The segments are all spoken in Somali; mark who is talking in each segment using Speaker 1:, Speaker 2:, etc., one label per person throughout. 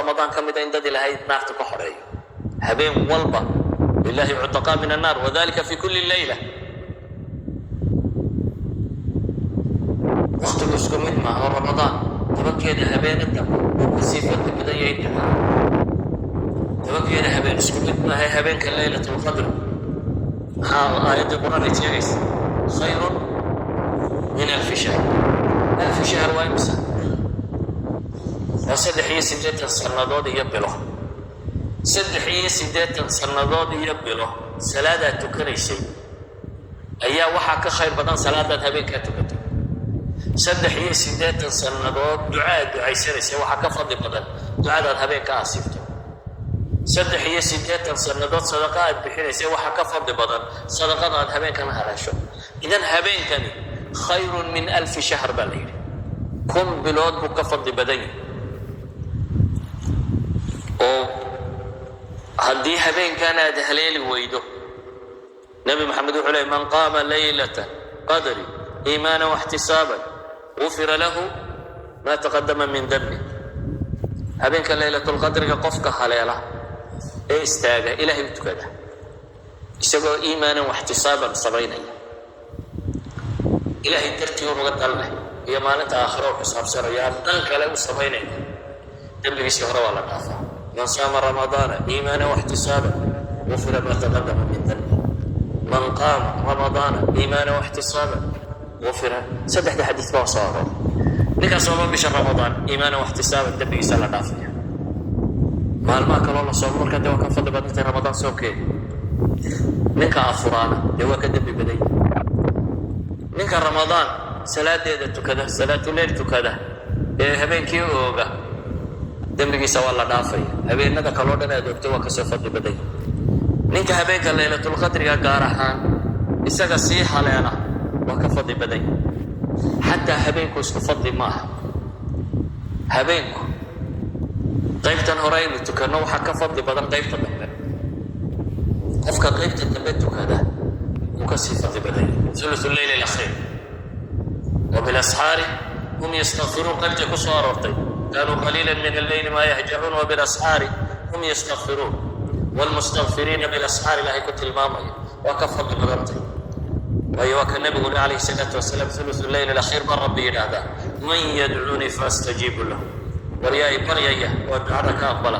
Speaker 1: Ramadaan ka mida in dad Ilaahay naarta ka xoreeyo. Habeen walba lilahi cutaqaa min annaar, wadalika fi kulli leyla. Waktigu isku mid maaha, oo Ramadaan 10-keeda habeena dambe wuu ka sii fadli badan yahay inta kale. 10-keeda habeen isku mid maaha. Habeenka Laylat lqadr, maxaa aayaddii Qur-aanay sheegaysa? Khayrun min alfi shahr. Alfi shahr waa imisa? Waa 83 sannadood iyo bilo. 83 sannadood iyo bilo salaadaad tukanaysay ayaa waxaa ka khayr badan salaadaad habeenkaa tukatay. 83 sannadood ducaad ducaysanaysa waxaa ka fadli badan ducadaad habeenka asiibto. 83 sannadood sadaqa aad bixinaysay waxaa ka fadli badan sadaqada aad habeenkan haleesho. Idan habeenkani khayrun min alfi shahr baa la yidhi, 1000 bilood buu ka fadli badan yahay. Oo haddii habeenkan aad haleeli weydo, Nebi Maxamed wuxuu leey: "Man qaama laylata qadri iimaana waxtisaaban gufira lahu ma taqadama min danbi." Habeenka Laylatulqadriga qofka haleela ee istaaga, Ilahay u tukada isagoo iimaanan waxtisaaban samaynaya, Ilaahay dartii unuga dan leh iyo maalinta aakhiro u xisaabsanaya, aan dan kale u samaynayna, dembigiisii hore waa la dhaafaa. Man saama ramadaana iimaana waxtisaaban gufira ma taqadama min danbi. Man qaama ramadaana iimaana waxtisaaban gufira. Saddexda xadiis baa soo arooray. Ninka sooma bisha Ramadaan iimaana waxtisaaban, dembigiisa la dhaafaya. Maalmaha kaloo la soomo marka dee waa ka fadli badantay Ramadaan soonkeeda. Ninka afuraana dee waa ka dembi baday. Ninka Ramadaan salaadeeda tukada, salaatuleyl tukada ee habeenkii ooga, dembigiisa waa la dhaafaya. Habeenada kaloo dhan aad oogto waa kasoo fadli baday. Ninka habeenka Laylatulqadriga gaar ahaan isaga sii haleela waa ka fadli baday. Xataa habeenku isku fadli maaha. Habeenku qaybtan hore aynu tukanno waxaa ka fadli badan qaybta dambe. Qofka qaybta dambe tukada wuu ka sii fadli badan yahay, thuluthu leyl alakhiir. Wabilasxaari hum yastakfiruun qaybtay ku soo aroortay: kaanuu qaliila min alleyli maa yahjacuun wabilasxaari hum yastakfiruun, wlmustakfiriina bilasxaar Ilaahay ku tilmaamaya, waa ka fadli badantay. Waayo, waa ka nabigu uli calayhi salaatu wasalaam: "Thuluthu leyl alakhiir baa Rabbi yidhaahdaa: man yadcuunii faastajiibu lahu? War yaa i baryaya waa ducada ka aqbala?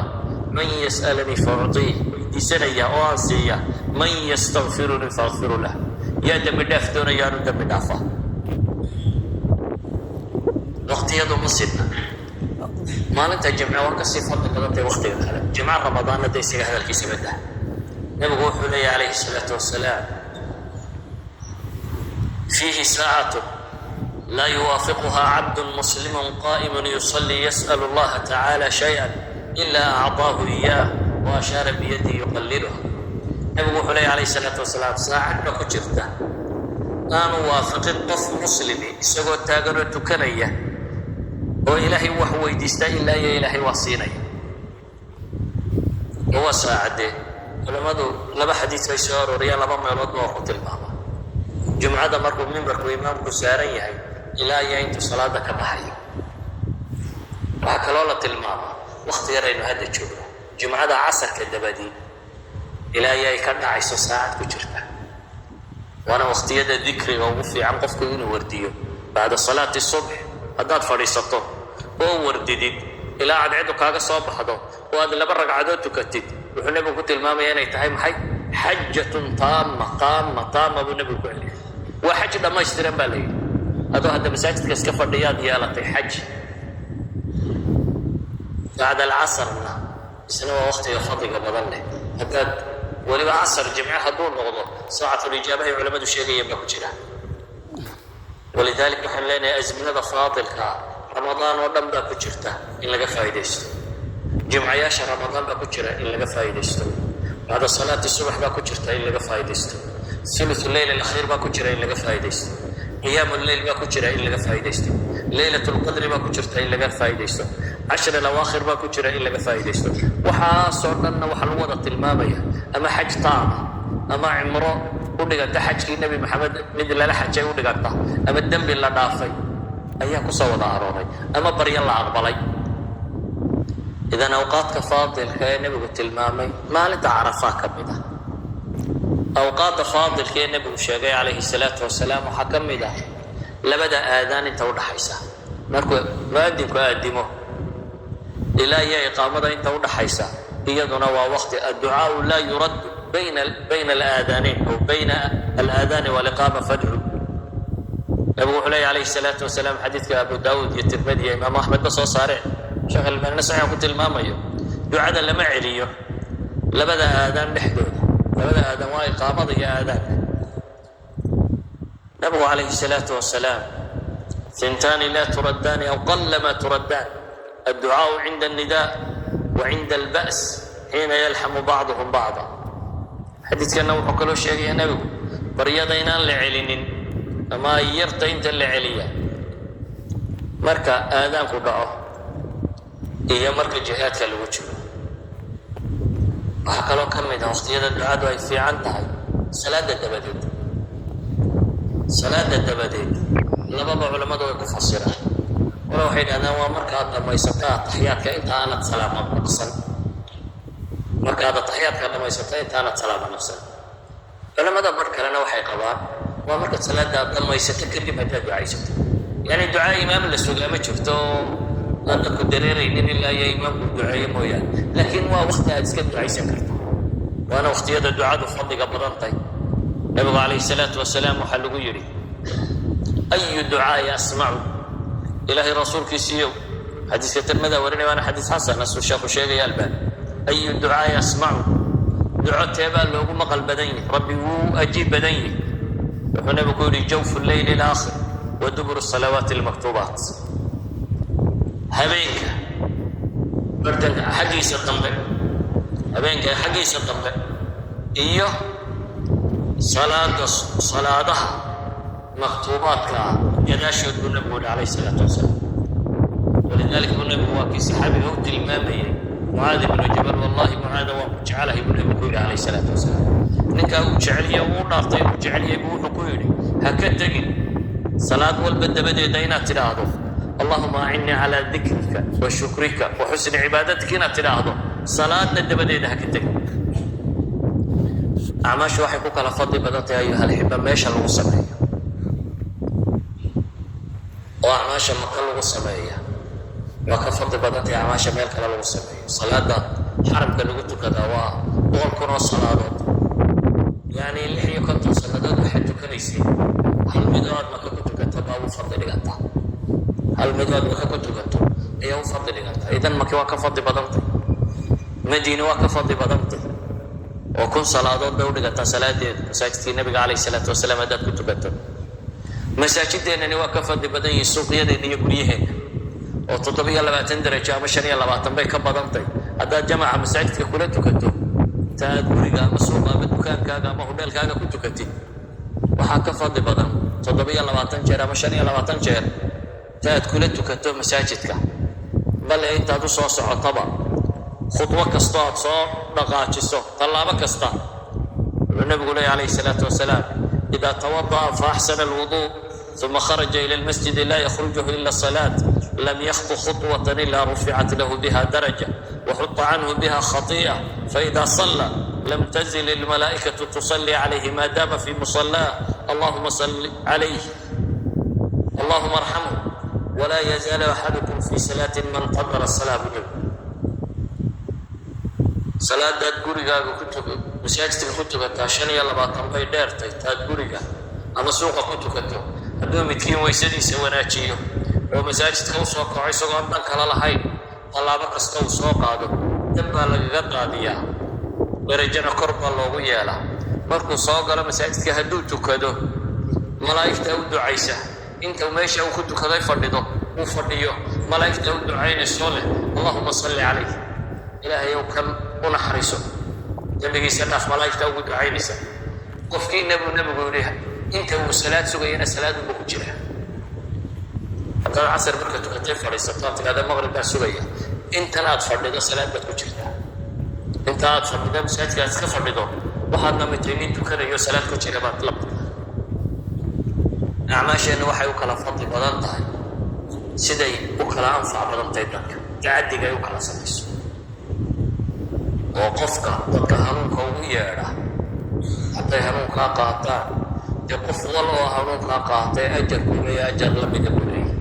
Speaker 1: Man yas'alanii fa ucطiih? Weydiisanaya oo aan siiya? Man yastakfirunii faakfiru lah? Yaa dembi dhaaf doonaya aanu dembi dhaafa?" Waqtiyadu ma sidna. Maalinta Jimce waa kasii fadli badantay waqtiga kale. Jimce Ramadaanna de isaga hadalkiisa badah. Nabigu wuxuu leeyahy calayhi salaatu wasalaam: "Fiihi saacatu laa yuwaafiquha cabdu muslimu qa'imu yusalii yas'al allaha tacaala shayئa ila acطaahu iyaah, wa ashaara biyadihi yuqalliluha." Nabigu wuxuu leeyahy calayhi salaatu wasalaam: saacad ba ku jirta aanu waafiqin qof muslimi isagoo taaganoo tukanaya oo Ilaahay wax weydiistaa ilaa iyo Ilaahay waa siinaya. Oo waa saacadee? Culammadu laba xadiis bay soo arooriyaan, laba meeloodba waa ku tilmaamaa: jumcada markuu mimbarku imaamku saaran yahay ilaa iyo intuu salaada ka baxayo. Waxaa kaloo la tilmaamaa wakti yar aynu hadda joogno, jumcada casarka dabadii ilaa iyo ay ka dhacayso saacad ku jirta. Waana waqtiyada dikriga ugu fiican qofku inuu wardiyo. Bacda salaati subx haddaad fadhiisato oo wardidid ilaa cadceedu kaaga soo baxdo oo aad laba ragcadood tukatid, wuxuu nebigu ku tilmaamaya inay tahay maxay? Xajatun taama, taama, taama buu nebigu ku celiyay. Waa xaj dhammaystiran baa la yidhi. Adoo hadda masaajidka iska fadhiyaad yeelatay xaj. Bacda alcasrna isna waa waqtiga fadliga badan leh. Haddaad weliba casar jimce hadduu noqdo, saacatulijaabahay culammadu sheegayeen baa ku jira. Walidalik waxaan leenahay azminada faadilka ah Ramadaan oo dhan baa ku jirta in laga faa'iidaysto. Jimcayaasha Ramadaan baa ku jira in laga faa'iidaysto. Bacda salaati subax baa ku jirta in laga faa'iidaysto. Thuluthu leyl alakhiir baa ku jira in laga faa'iidaysto. Qiyaamu leyl baa ku jira in laga faa'iidaysto. Leylat lqadri baa ku jirta in laga faa'iidaysto. Cashri alawaakhir baa ku jira in laga faa'iidaysto. Waxaasoo dhanna waxaa lagu wada tilmaamaya ama xaj taama, ama cimro u dhiganta xajkii Nebi Maxamed mid lala xajay u dhiganta, ama dembi la dhaafay ayaa kusoo wada arooray, ama baryo la aqbalay. Idan awqaadka faadilka ee nebigu tilmaamay, maalinta Carafaa ka mid ah. Awqaadda faadilka ee nebigu sheegay calayhi salaatu wasalaam waxaa ka mid ah labada aadaan inta udhaxaysa, markuu muadinku aadimo ilaa iyo iqaamada inta udhaxaysa. Iyaduna waa waqti adducaau laa yuraddu bayna alaadaanayn aw bayna alaadaani waliqaama fadcu. Nabigu wuxuu leeya calayhi salaatu wasalaam, xadiidka Abu Daawuud iyo Tirmidi iyo Imaamu Axmed ba soo saareen, Sheekh Albaanina saxiixa ku tilmaamayo, ducada lama celiyo labada aadaan dhexdooda. Labada aadaan waa iqaamada iyo aadaanka. Nabigu calayhi salaatu wasalaam: "Hintaani laa turaddaani aw qallama turaddaan, adducaau cinda alnidaa wa cinda alba's xiina yalxamu bacduhum bacda." Xadiidkanna wuxuu kaloo sheegaya nebigu baryada inaan la celinin ama ay yarta inta la celiya, marka aadaanku dhaco iyo marka jihaadka lagu jiro. Waxaa kaloo ka mid ah waqtiyada ducadu ay fiican tahay salaada dabadeed. Salaada dabadeed lababa culammadu way ku fasiraan. Hore waxay idhahdaan waa markaad dhammaysato ataxiyaadka inta aanad salaama naqsan, markaad ataxiyaadka dhammaysato intaanad salaama naqsan. Culamada bar kalena waxay qabaan waa markaad salaada aad dhammaysato kadib haddaad ducaysato. Yani ducaa imaam la sugaa ma jirto oo aan dadku dareeraynin ilaa iyo imaamku duceeyo mooyaane, laakiin waa wakti aad iska ducaysan karto, waana waqtiyada ducadu fadliga badan tahay. Nabigu calayhi salaatu wasalaam waxaa lagu yidhi: "Ayu ducaai asmacu?" Ilaahay rasuulkiisiiyow, xadiiska Tirmida warinaya, waana xadiis xasan asuu sheekhu sheegaya Albani. "Ayu ducaai asmacu?" Duco teebaa loogu maqal badan yahi, Rabbi wuu ajiib badan yahi? Wuxuu nabigu ku yidhi: "Jawfu leyli alaakhir wa duburu salawaati almaktuubaat." Habeenka bartanka xaggiisa dambe, habeenka xaggiisa dambe iyo salaada, salaadaha maktuubaadka ah gadaashood buu nabigu yihi calayhi salaatu wasalaam. Walidalik buu nabigu waa kii saxaabiga u tilmaamayay, Mucaad ibnu Jabal: "Wallahi Mucaada, waan ku jecelahay," buu nabigu ku yidhi calayhi salaatu wasalaam. Ninkaa uu jeceliye, uu dhaaftay uu jeceliyey buu wuxuu ku yidhi: "Ha ka tegin salaad walba dabadeeda inaad tidhaahdo: Allahuma acinnii calaa dikrika wa shukrika wa xusni cibaadatika, inaad tidhaahdo salaadna dabadeeda ha ka tegin." Acmaashu waxay ku kala fadli badan tahay, ayuha alxiba, meesha lagu sameeyo. Oo acmaasha Maka lagu sameeya waa ka fadli badan tahay acmaasha meel kale lagu sameeyo. Salaada xaramka lagu tukadaa waa 100,000 oo salaadood, yacni 56 sannadood waxaad tukanaysay, hal midoo aad Maka ku tukato baa u fadli dhigantaa. Hal midoo aad Maka ku tukato ayaa u fadli dhigantaa. Idan Maki waa ka fadli badantay, Madiine waa ka fadli badantay, oo 1000 salaadood bay u dhigantaa salaadeedu masaajidkii nabiga calayhi salaatu wasalaam haddaad ku tukato. Masaajideennani waa ka fadli badan yihiin suuqyadeenna iyo guryaheenna, oo 27 darajo ama 25 bay ka badantay haddaad jamaca masaajidka kula tukato ta aad guriga ama suuqa ama dukaankaaga ama hodheelkaaga ku tukatid. Waxaa ka fadli badan 27 jeer ama 25 jeer ta aad kula tukato masaajidka. Bale intaad u soo socotaba, khudwo kastoo aad soo dhaqaajiso, tallaabo kasta, wuxuu nabigu leeya calayhi salaatu wasalaam: "Ida tawada'a faaxsana alwuduu uma kharaja ila almasjidi laa yakhrujuhu ila asalaat, lam yakhtu khuطwatan ila ruficat lahu biha daraja waxuta canhu biha khati'a, faida salla lam tazil almalaa'ikatu tusalli calayhi ma dama fi musallah, allahuma salli calayh, allahuma arxamhu, walaa yazaalu axadukum fi salaatin man qadara salaa." Bu nabigu salaadaad gurigaaga ku tuka masaajidka ku tukataa 25 bay dheertay taad guriga ama suuqa ku tukato. Hadduu midkiin weysadiisa wanaajiyo oo masaajidka usoo kaco isagoo aan dhan kala lahayn, tallaabo kasta uu soo qaado dan baa lagaga daadiyaa, darajana kor baa loogu yeelaa. Markuu soo galo masaajidka hadduu tukado, malaa'igta u ducaysa inta meesha uu ku tukaday fadhido, uu fadhiyo, malaa'igta u ducaynaysoo leh: "Allahuma salli calayh, Ilaahayow kan u naxariiso, dembigiisa dhaaf." Malaa'igta ugu ducaynaysa. Qofkiina, buu nabigu yidhi, inta uu salaad sugayana salaadunba ku jira. Haddaad casar marka tukatay fadhiisato aad tidhahda maqrib baa sugaya, intan aad fadhido salaad baad ku jirtaa. Inta aad fadhido masaajidka aad iska fadhido, waxaad la mid tahay nin tukanayo salaad ku jira baad la mid tahay. Acmaasheenna waxay u kala fadli badan tahay siday u kala anfac badan tahay dadka, tacadiga ay u kala samayso. Oo qofka dadka hanuunka ugu yeedha hadday hanuunkaa qaataan, dee qof wal oo hanuunkaa qaatay ajarkuu leeya ajar la mida buu leeyahy.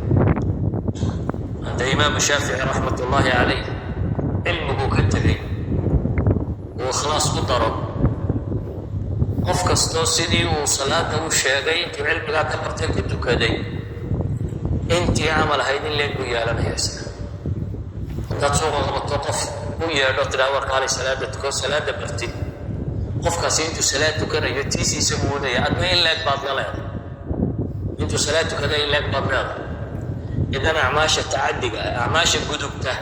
Speaker 1: Hadda Imaamu Shaafici raxmat ullaahi calayh cilmiguu ka tegey uu ikhlaas ku daro, qof kastoo sidii uu salaada u sheegay intuu cilmigaa ka bartay ku tukaday, intii camal ahayd in leeg buu yeelanaya isna. Haddaad suuqa qabato, qof u yeedho, tidhaha "War kaalay, salaada tuko," salaada bartid, qofkaasi intuu salaad tukanayo tiisiisa buu wadaya, adna in leeg baad la leedahay. Intuu salaad tukaday in leeg baad leedahay. Idan acmaasha tacadiga, acmaasha gudubta,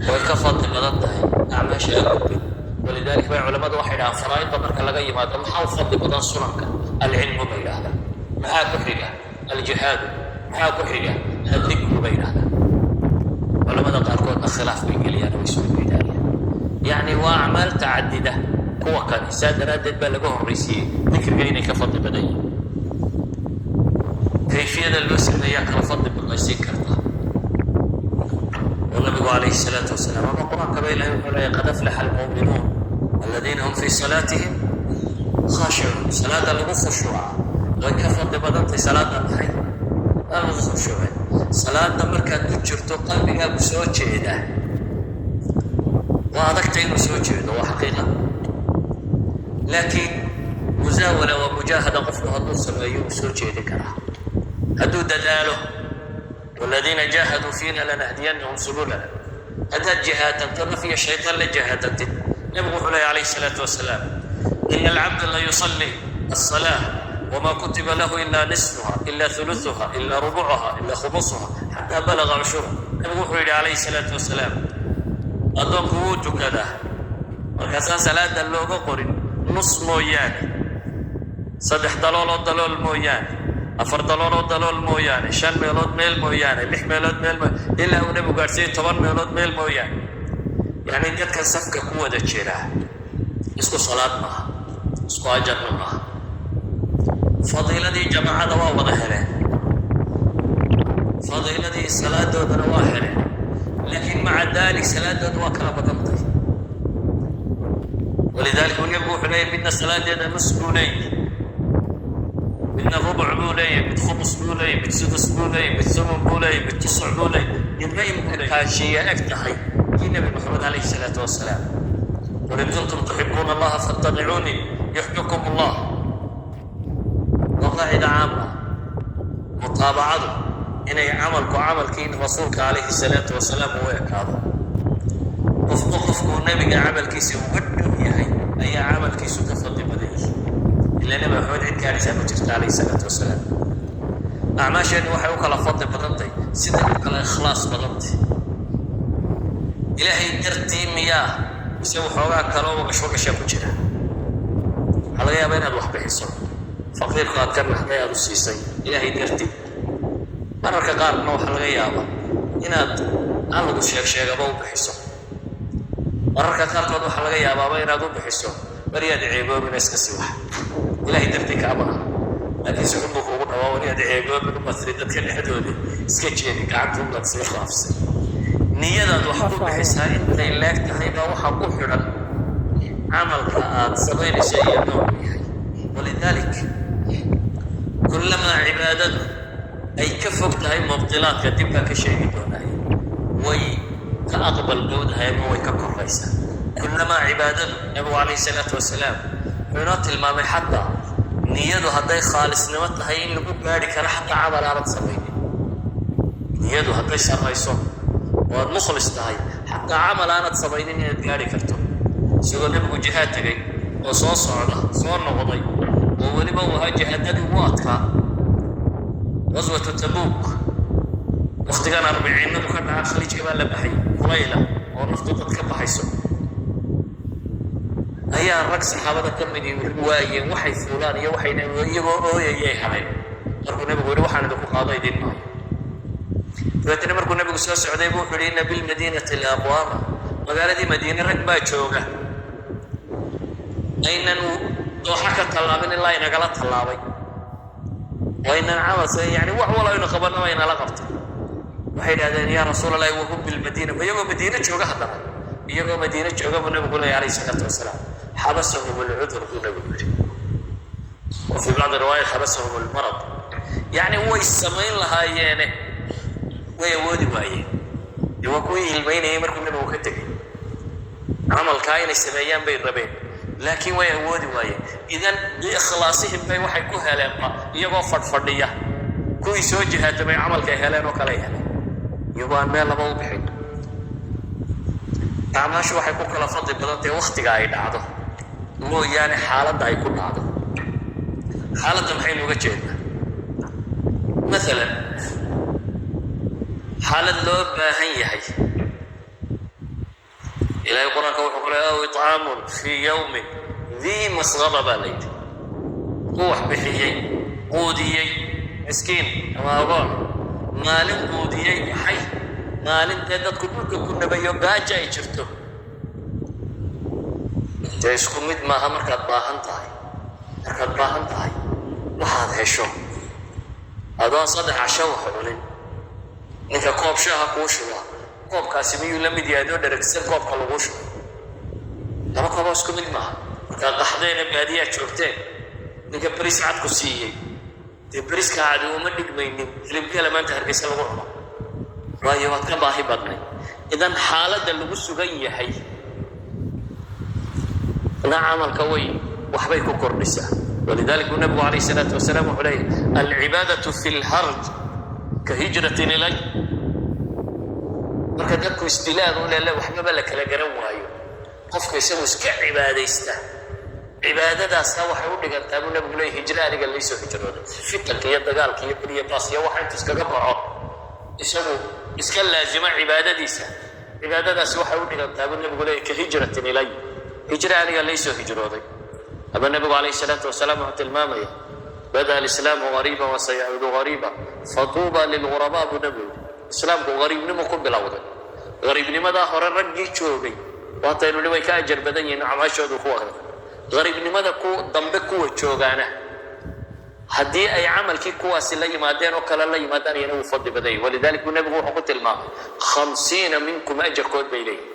Speaker 1: way ka fadli badan tahay acmaasha aan gudbin. Walidalik bay culammadu waxay dhahaan, faraa'idda marka laga yimaado maxaa u fadli badan sunanka? Alcilmu bay yidhahdaan. Maxaa ku xiga? Aljihaadu. Maxaa ku xiga? Addikru bay yidhahdaan. Culamada qaarkoodna khilaaf bay geliyaan, way soo weydaanayaan. Yacni waa acmaal tacadida kuwa kani, saa daraaddeed baa laga horraysiiyey dikriga inay ka fadli badan yihiin. Kayfiyada loo sameeyaa kala fadli badnaysiin karta, oo Nabigu calayhi salaatu wasalaam ama Qur-aankaba Ilahay wuxuu leeyahy: "Qad aflaxa almu'minuun aladiina hum fii salaatihim khaashicuun." Salaada lagu khushuuca way ka fadli badantahay salaada maxay aan lagu khushuucin. Salaada markaad ku jirto qalbigaagu soo jeeda, waa adagta inuu soo jeedo, waa xaqiiqa, laakiin musaawala waa mujaahada qofku hadduu sameeyo uu soo jeedin karaa hadduu dadaalo. "Waladiina jaahaduu fiina lanahdiyannahum subulana." Haddaad jihaadanto, naf iyo shaytaan la jihaadantid. Nabigu wuxuu leeya calayhi salaatu wasalaam: "Ina alcabda la yusalli asalaa wma kutiba lahu ila nisfuha, ila uluuha, ila rubucuha, ila khumusuha, xataa balaga cushura." Nabigu wuxuu yidhi calayhi salaatu wasalaam: addoonku wuu tukadaa, markaasaan salaada looga qorin nus mooyaane, saddex dalooloo dalool mooyaane, afar dalooloo dalool mooyaane, shan meelood meel mooyaane, lix meelood meel mooyaane, ilaa uu Nebigu gaadhsiiyey 10 meelood meel mooyaane. Yacni dadkan safka ku wada jira isku salaad maaha, isku ajarna maaha. Fadiiladii jamaacada waa wada heleen, fadiiladii salaadoodana waa heleen, laakiin maca daalik salaadooda waa kala badantay. Walidaalika uu Nebigu wuxuu leeyahy: midna salaadeeda nus buu leeyahy, midna rubuc buu leeyahy, mid khumus buu leeyahy, mid sudus buu leeyahy, mid sumun buu leeyahy, mid tusuc buu leeyahy, midna imka kaashiya eg tahay kii Nebi Maxamed calayhi salaatu wasalaam: "Qul in kuntum tuxibuuna Allaha fattabicuuni yuxbibkum Allah." Waa qaacida caama mutaabacadu inay camalku camalkii Rasuulka calayhi salaatu wasalaam uu ekaado. Qofba qofkuu Nebiga camalkiisa uga dhow yahay ayaa camalkiisu ka fadli badan yahay. Ilaa Nebi Maxamed cid gaadhaysaa ma jirto calayhi salaatu wasalaam. Acmaasheenni waxay u kala fadli badantay siday u kala ikhlaas badantay. Ilaahay dartii miyaa, mise waxoogaa kaloo waqash waqashaa ku jira? Waxaa laga yaabaa inaad wax bixiso, faqiirku aad ka naxday, aad u siisay Ilaahay dartii. Mararka qaarna waxaa laga yaabaa inaad aan lagu sheeg sheegaba u bixiso. Mararka qaarkood waxaa laga yaabaaba inaad u bixiso baryaad ceeboobina iska sii wax. Ilaahay dartii kaama aha, laakiin si xun buu kuugu dhawaa, waryaad ceeboobin u batri dadka dhexdoodii, iska jeedi gacantuunbaad sii raafsay. Niyadaad wax ku bixisaa intay leeg tahay baa waxaa ku xidhan camalka aad samaynaysa iyo noocu yahay. Walidaalik kullamaa cibaadadu ay ka fog tahay mubtilaadka, dib baan ka sheegi doonaaye, way ka aqbal dhowdahay ama way ka koraysaa. Kullamaa cibaadadu, Nabigu calayhi salaatu wasalaam wuxuu inoo tilmaamay xataa niyadu hadday khaalisnimo tahay in lagu gaadhi karo xataa camal aanad samaynin. Niyadu hadday sarrayso oo aad mukhlis tahay, xataa camal aanad samaynin inaad gaadhi karto. Isagoo Nebigu jihaad tegey oo soo socda, soo noqday, oo weliba uu ahaa jihaadadii ugu adkaa, qaswatu Tabuuk, wakhtigan arbiciinadu ka dhaca Khaliijka baa la baxay, kulayla oo naftu dad ka baxayso, ayaa rag saxaabada ka midii waayeen waxay fuulaan iyo waxayna, iyagoo ooyayay hadheen. Markuu Nebigu yihi: "Waxaan idinku qaado idin maayo." Dabeetna markuu Nebigu soo socday buu wuxuu yihi: "Inna bilmadiinati laaqwaama," magaaladii Madiine rag baa jooga aynan dooxa ka tallaabin ilaa inagala tallaabay, oo aynan camal yani wax wal aynu qabanaba inala qabtay. Waxay idhahdeen: "Yaa Rasuul Allahi, wahum bilmadiina?" Ma iyagoo Madiine jooga haddana? Iyagoo Madiine jooga buu Nabigu leeya alayh isalaatu wasalaam, xabasahum alcudur buu Nabigu yidhi, wa fii bacdi riwaayat xabasahum almarad. Yacni way samayn lahaayeene, way awoodi waayeen. Dee waa kuwii ilmaynayay markuu Nabigu ka tegay. Camalkaa inay sameeyaan bay rabeen, laakiin way awoodi waayeen. Idan biikhlaasihim bay waxay ku heleenba iyagoo fadhfadhiya. Kuwii soo jihaatamay camalkay heleen oo kaley heleen, iyagoo aan meel laba u bixin. Acmaashu waxay ku kala fadli badan tahay waktiga ay dhacdo mooyaane xaaladda ay ku dhacdo. Xaaladda maxaynu uga jeednaa? Maalan, xaalad loo baahan yahay, Ilahay Qur-aanka wuxuu ku leey, aw icaamun fii yawmin dii masqaba baa la yidhi. Ku wax bixiyey, quudiyey miskiin ama agoon maalin, quudiyey maxay? Maalin dee dadku dhulka ku nabayo, gaaja ay jirto. Dee isku mid maaha markaad baahan tahay. Markaad baahan tahay, waxaad hesho adoon 3 casho wax cunin, ninka koob shaaha kuu shuba, koobkaasi miyuu la mid yahay adoo dheragsan koobka laguu shubay? Laba kooboo isku mid maaha. Markaad qaxdeene baadiyaad joogteen, ninka beris cad ku siiyey, dee beriska cadi uma dhigmaynin hilibgeela maanta Hargeysa lagu cuno, waayo waad ka baahi badnay. Idan xaaladda lagu sugan yahay na camalka way waxbay ku kordhisaa. Walidalik buu Nabigu alayh salaatu wasalaam wuxuu leeyahy, alcibaadatu fi lharj ka hijratin ilay. Marka dadku isdilaan u lele, waxbaba la kala garan waayo, qofka isagu iska cibaadaysta, cibaadadaasna waxay u dhigantaa buu Nabigu leeyay hijra aniga laysoo hijrooday. Fitanka iyo dagaalka iyo beriya baas iyo waxa intu iskaga baxo, isagu iska laazimo cibaadadiisa, cibaadadaasi waxay u dhigantaa buu Nabigu leeyay ka hijratin ilay, hijra aniga laysoo hijrooday. Ama Nabigu calayh salaatu wasalaam wuxuu tilmaamaya, bada alislaamu gariiba wasayacuudu gariiba, fatuuba lilghurabaa buu Nabigu yidhi. Islaamku gariibnimo ku bilowday. Gariibnimadaa hore raggii joogay, waataynu ni way ka ajar badan yihiin acmaashoodu kuwa kale. Gariibnimada ku dambe kuwa joogaana, haddii ay camalkii kuwaasi la yimaadeen oo kale la yimaadaan, iyana wuu fadli badan yahi. Walidalik buu Nabigu wuxuu ku tilmaamay, 50 minkum ajarkood bay leeyihin.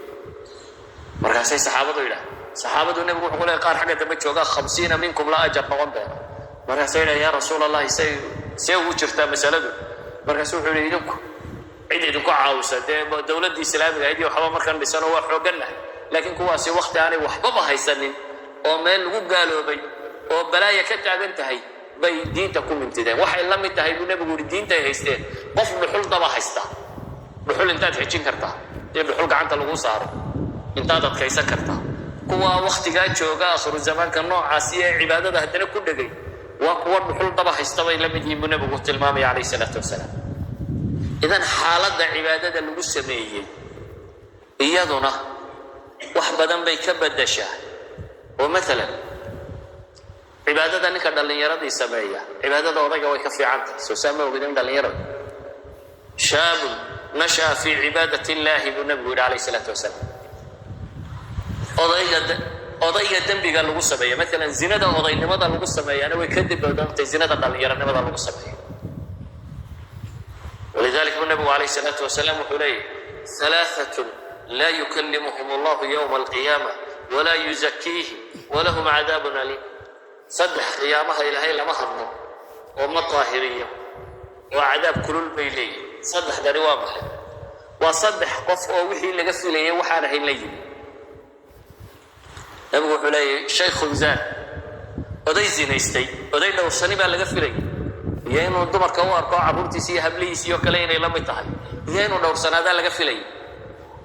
Speaker 1: Markaasay saxaabadu yidhaah, saxaabadu Nebigu wuxuu ku leeyay qaar xagga dambe joogaa 50 minkum la ajar noqon doona. Markaasay yidhaha, yaa Rasuul Allahi, say see ugu jirtaa masaladu? Markaasu wuxuu yihi, idinku cid idinku caawisa dee dowladdii islaamiga ahayd iyo waxba markan dhisanoo waa xooggannahay, laakiin kuwaasi wakti aanay waxbaba haysanin oo meel lagu gaaloobay oo balaaya ka taagan tahay bay diinta ku mintideen. Waxay la mid tahay buu Nebigu yihi diinta ay haysteen qof dhuxul daba haysta. Dhuxul intaad xejin kartaa dee dhuxul gacanta lagu saaro, intaad adkaysan kartaa? Kuwa waktigaa jooga, akhiru zamaanka noocaasi ee cibaadada haddana ku dhegay, waa kuwa dhuxul daba haysta bay la mid yihiin buu Nebigu tilmaamaya calayh salaatu wasalaam. Idan xaaladda cibaadada lagu sameeyey iyaduna wax badan bay ka beddeshaa. Oo maalan cibaadada ninka dhallinyaradii sameeya, cibaadada odayga way ka fiican tahay. Soo saa ma ogid in dhallinyarada, shaabun nasha'a fii cibaadat illaahi buu Nabigu yidhi calayh salaatu wasalaam. Odayga dembiga lagu sameeya, maalan zinada odaynimada lagu sameeyaana, way ka dembi badantay zinada dhallinyaranimada lagu sameeyo. Walidalik buu Nabigu calayh salaatu wasalaam wuxuu leeyahy, halaaatun laa yukallimuhum allahu yowma alqiyaama walaa yuzakiihim walahum cadaabun aliim. Saddex qiyaamaha Ilaahay lama hadlo oo ma daahiriyo oo cadaab kulul bay leeyihin. Saddexdani waa maxay? Waa saddex qof oo wixii laga filayay waxaan ahayn la yimi. Nabigu wuxuu leeyahy, shaykhun zaan, oday zinaystay. Oday dhowrsani baa laga filayay, iyo inuu dumarka u arko carruurtiisi iyo hablihiisi iyo kale inay la mid tahay, iyo inuu dhowrsanaadaa laga filayay.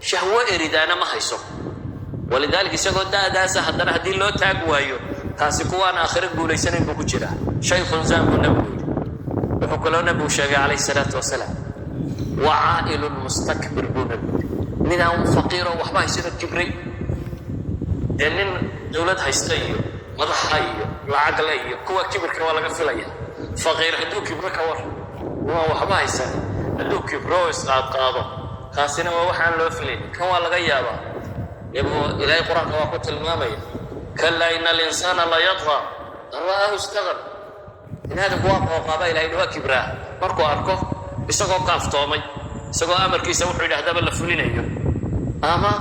Speaker 1: Shahwo eridaana ma hayso. Walidaalika isagoo da'daasa haddana haddii loo taag waayo, kaasi kuwaan aakhiro guulaysanayn buu ku jiraa. Shaykhun zaan buu Nabigu yidhi. Wuxuu kaloo Nabigu sheegay calayhi salaatu wasalaam, wa caa'ilun mustakbir buu Nabigu yidhi, midaan faqiiroo waxba haysanoo kibray. Dee nin dowlad haysta iyo madaxa iyo lacagle iyo kuwa kibirka waa laga filaya. Faqiir hadduu kibro ka war, waan waxba haysan hadduu kibro oo isqaadqaado, kaasina waa waxaan loo filaynin. Kan waa laga yaabaa. Nebigu, Ilaahay Qur-aanka waa ku tilmaamaya, kalaa ina alinsaana la yadqa an ra'aahu istaqna. Bini aadamku waa qooqaaba, Ilahay waa kibraa markuu arko isagoo kaaftoomay, isagoo amarkiisa wuxuu yidhahdaba la fulinayo ama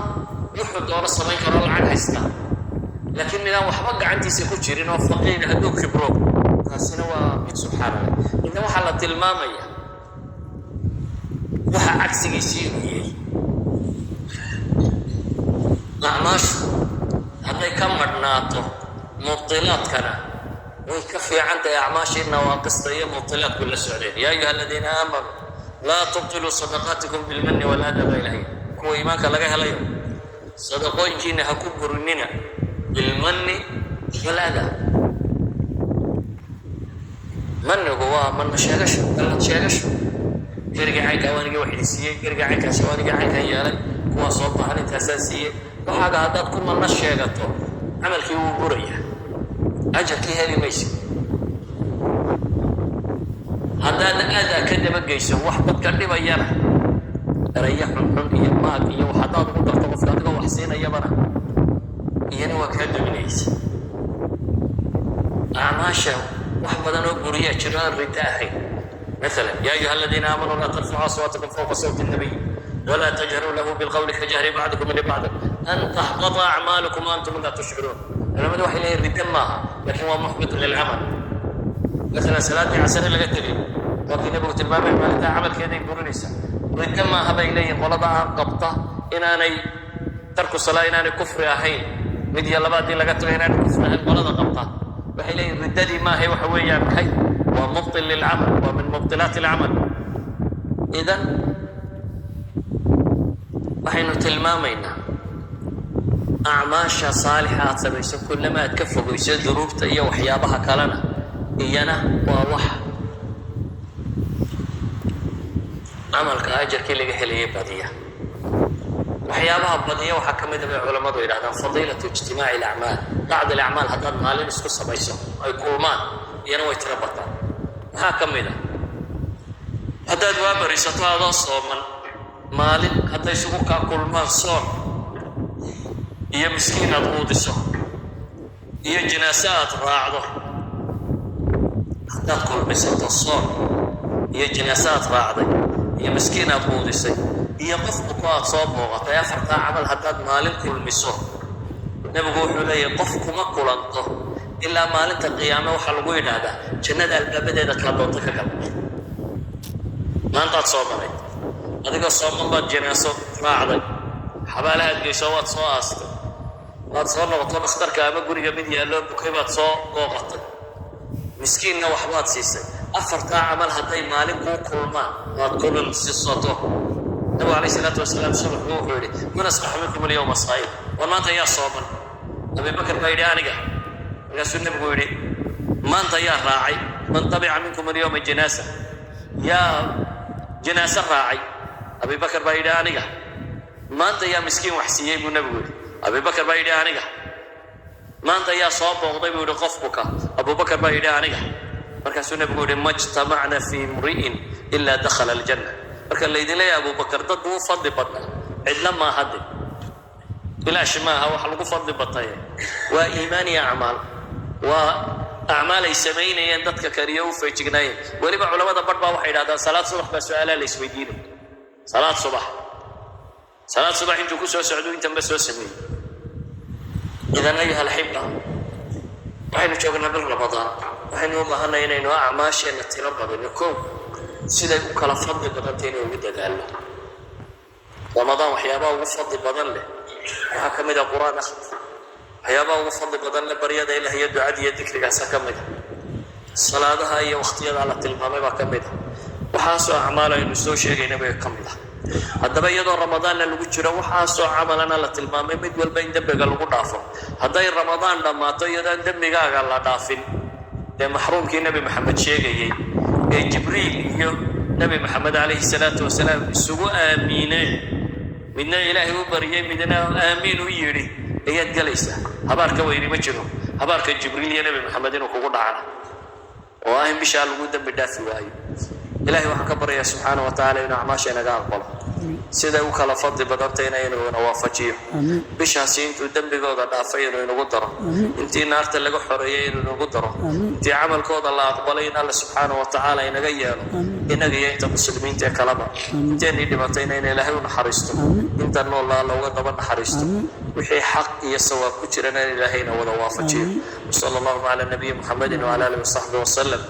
Speaker 1: Wuxuu doono samayn karoo lacag haysta, laakiin midaan waxba gacantiisa ku jirin oo faqiir hadduu kibro, taasina waa mid subxaana leh. Idan waxaa la tilmaamaya waxa cagsigiisii inuu yahay. Acmaashu hadday ka madhnaato mubtilaadkana, way ka fiican tahay acmaashii nawaaqista iyo mubtilaadku la socdeen. "يا أيها الذين آمنوا لا تبطلوا صدقاتكم بالمن والأذى" baa Ilahay. Kuwa iimaanka laga helayo, sadaqooyinkiina ha ku burinina بالمن والأذى. Manigu waa manna sheegasho, gallad sheegasho. Geriga caynkaa waanigii wax idin siiyey, geriga caynkaasi waanigii caynkan yeelay, kuwaa soo baahan intaasaan siiyey. Waxaaga haddaad ku manno sheegato, camalkii wuu buraya, ajarkii heli maysid. Haddaad adaa ka dabageyso, wax dadka dhibayana, erayo xunxun iyo maag iyo wax haddaad ugu darto qofka adigoo wax siinayabana, iyana waa kaa duminaysa. Acmaasha wax badan oo buriyaa jiro aan riddo ahayn. Maala, "يا أيها الذين آمنوا لا ترفعوا أصواتكم فوق صوت النبي ولا تجهروا له بالقول كجهر بعضكم لبعض أن تحبط أعمالكم وأنتم لا تشعرون. Culamadu waxay leeyihin riddo maaha, laakiin waa محبط للعمل. Maalan, salaaddii casare laga tegay waa kii Nabigu tilmaamay, maalintaa camalkeeday burinaysaa. Riddo maaha bay leeyihin qolada aan qabta inaanay ترك الصلاة inaanay kufri ahayn, mid iyo laba haddii laga tago inaanay kufri ahayn qolada qabta waxay leeyihin riddadii maahay, waxa weeyaan maxay? Waa مبطل للعمل, waa من مبطلات العمل. Idan waxaynu tilmaamaynaa acmaasha saalixa aad samayso, kullama aad ka fogayso dunuubta iyo waxyaabaha kalena, iyana waa wax camalka ajarkii laga helayay badiya. Waxyaabaha badiya waxaa ka mida bay culammadu yidhahdaan فضيلة اجتماع الأعمال. بعض الأعمال haddaad maalin isku samayso ay kulmaan, iyana way tiro bataan. Maxaa ka mid a? Haddaad waa barisato adoo sooman, maalin hadday isugu kaa kulmaan soon iyo miskiin aad quudiso iyo janaase aad raacdo, haddaad kulmisato soon iyo janaase aad raacday iyo miskiin aad quudisay iyo qof buko aad soo booqatay, afartaa camal haddaad maalin kulmiso, Nebigu wuxuu leeyahay qof kuma kulanto ilaa maalinta qiyaame waxaa lagu yidhaahdaa, "Jannada albaabadeeda kala doonto ka gal." Maantaad soomanay, adigoo sooman baad janaaso raacday, xabaalahaad geyso, waad soo aastay, waad soo noqoto, dhakhtarka ama guriga mid yaalloo bukay baad soo booqatay, miskiinna waxbaad siisay. Afartaa camal hadday maalin kuu kulmaan waad kulansisato, Nabigu عليه الصلاة والسلام subaxu wuxuu yidhi, "من أصبح منكم اليوم صائما?" War maanta yaa sooman? Abibakar baa yidhi, "Aniga." Markaasuu Nebigu yidhi, "Maanta yaa raacay? من تبع منكم اليوم جنازة?" Yaa janaase raacay? Abibakar baa yidhi, "Aniga." "Maanta yaa miskiin wax siiyey?" buu Nebigu yidhi. Abibakar baa yidhi, "Aniga." "Maanta yaa soo booqday?" buu yidhi, "qof buka?" Abubakar baa yidhi, "Aniga." Markaasuu Nebigu yidhi, "ما اجتمعن في امرئ إلا دخل الجنة." Marka laydin leeyahay Abubakar dad buu u fadli badnaa, cidna maaha de, bilaash maaha wax lagu fadli bataye. Waa iimaan iyo acmaal, waa acmaal ay samaynayeen dadka kaliyo u feejignaayeen. Weliba culamada badh baa waxay yidhahdaan salaad subax baa su-aalaa la isweydiinay. Salaad subax, salaad subax intuu ku soo socdo intanba soo sameeyey. إذن أيها الأحبة, waxaynu joognaa bil Ramadaan. Waxaynu u baahanay inaynu acmaasheenna tiro badino. Kow, siday u kala fadli badantay inay ugu dadaalno. Ramadaan waxyaabaha ugu fadli badan leh waxaa ka mid a Qur-aan akhris. Waxyaabaha ugu fadli badan leh baryada Ilaah iyo ducada iyo dikrigaasaa ka mid a. Salaadaha iyo wakhtiyada la tilmaamay baa ka mid a. Waxaasoo acmaal aynu soo sheegayna bay ka mid ah. Haddaba, iyadoo Ramadaanna lagu jiro, waxaasoo camalana la tilmaamay mid walba in dembiga lagu dhaafo, hadday Ramadaan dhammaato iyadoon dembigaaga la dhaafin, dee maxruumkii Nebi Maxamed sheegayey ee Jibriil iyo Nebi Maxamed عليه الصلاة والسلام isugu aamiineen, midna Ilaahay u baryay, midna aamiin u yidhi, ayaad gelaysaa. Habaarka weyni ma jiro, habaarka Jibriil iyo Nebi Maxamed inuu kugu dhacana oo ah in bishaa lagu dembi dhaafi waayo. Ilahay waxaan ka baryayaa subxaana wa tacaala inuu acmaasha inaga aqbalo. Siday u kala fadli badantayna inuu ina waafajiyo. Bishaasi intuu dembigooda dhaafay inuu inagu daro, intii naarta laga xoreeyey inuu inagu daro, intii camalkooda la aqbalay in Alla subxaana wa tacaala inaga yeelo, inaga iyo inta muslimiinta ee kaleba. Inteennii dhimatayna in Ilaahay u naxariisto, inta noolla Alla uga daba naxariisto, wixii xaq iyo sawaab ku jirana in Ilaahayna wada waafajiyo. وصلى اللهم على نبي محمد وعلى اله وصحبه وسلم.